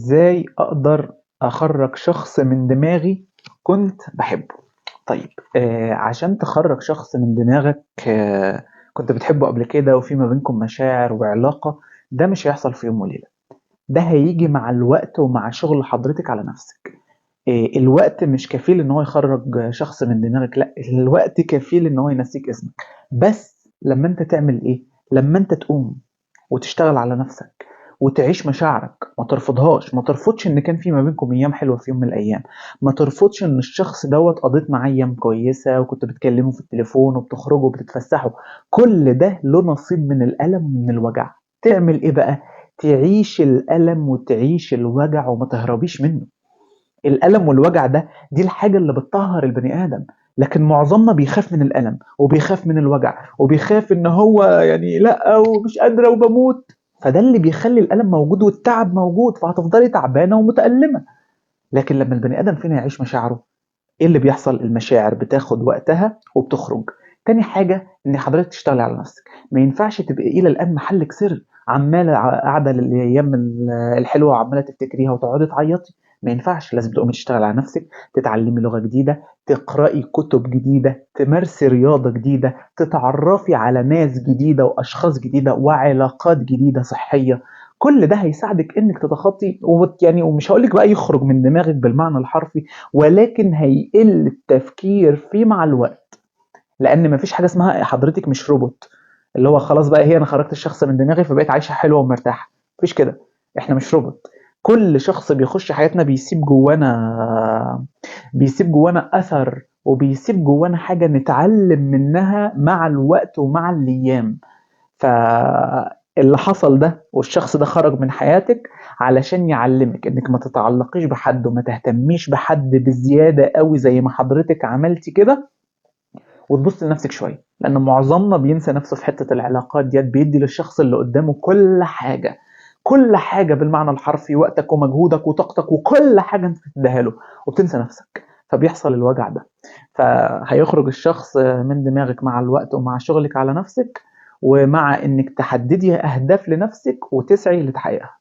إزاي أقدر أخرّج شخص من دماغي كنت باحبه؟ طيب عشان تخرّج شخص من دماغك كنت بتحبه قبل كده وفي ما بينكم مشاعر وعلاقة، ده مش هيحصل في يوم وليلة، ده هييجي مع الوقت ومع شغل حضرتك على نفسِك. الوقت مش كفيل إن هو يخرّج شخص من دماغك، لأ، الوقت كفيل إن هو ينسيك اسمك، بس لمّا أنت تعمل إيه، لمّا أنت تقوم وتشتغل على نفسك وتعيش مشاعرك، ما ترفضهاش، ما ترفضش إن كان في ما بينكم أيام حلوة في يوم من الأيام، ما ترفضش إن الشخص دوّة قضيت معاه أيام كويسة وكنت بتكلمه في التليفون وبتخرجوا وبتتفسحوا، كل ده له نصيب من الألم ومن الوجع. تعمل إيه بقى؟ تعيش الألم وتعيش الوجع وما تهربيش منه. الألم والوجع ده دي الحاجة اللي بتطهر البني آدم، لكن معظمنا بيخاف من الألم وبيخاف من الوجع وبيخاف إن هو يعني لأ ومش قادرة وبموت، فده اللي بيخلي الألم موجود والتعب موجود، فهتفضلي تعبانة ومتألمة. لكن لما البني آدم فينا يعيش مشاعره، إيه اللي بيحصل؟ المشاعر بتاخد وقتها وبتخرج. تاني حاجة إن حضرتك تشتغلي على نفسك، ما ينفعش تبقي إلى الآن محلك سر، عمالة قاعدة للأيام الحلوة وعمالة تفتكريها وتقعدي تعيطي، ما ينفعش، لازم تقومي تشتغلي على نفسك، تتعلمي لغة جديدة، تقرأي كتب جديدة، تمارسي رياضة جديدة، تتعرفي على ناس جديدة وأشخاص جديدة وعلاقات جديدة صحية. كل ده هيساعدك إنك تتخطي ومش هقولك بقى يخرج من دماغك بالمعنى الحرفي، ولكن هيقل التفكير فيه مع الوقت، لأن مفيش حاجة اسمها حضرتك مش روبوت اللي هو خلاص بقى هي أنا خرجت الشخص من دماغي فبقيت عايشة حلوة ومرتاحة، مفيش كده، إحنا مش روبوت. كل شخص بيخش حياتنا بيسيب جوانا أثر وبيسيب جوانا حاجة نتعلم منها مع الوقت ومع الأيام. فاللي حصل ده والشخص ده خرج من حياتك علشان يعلمك إنك ما تتعلقيش بحد وما تهتميش بحد بزيادة قوي زي ما حضرتك عملتي كده، وتبص لنفسك شوية، لأن معظمنا بينسى نفسه في حتة العلاقات ديت، بيدي للشخص اللي قدامه كل حاجة، كل حاجة بالمعنى الحرفي، وقتك ومجهودك وطاقتك وكل حاجة انت بتديها له، وبتنسى نفسك، فبيحصل الوجع ده. فهيخرج الشخص من دماغك مع الوقت ومع شغلك على نفسك، ومع انك تحددي اهداف لنفسك وتسعي لتحقيقها.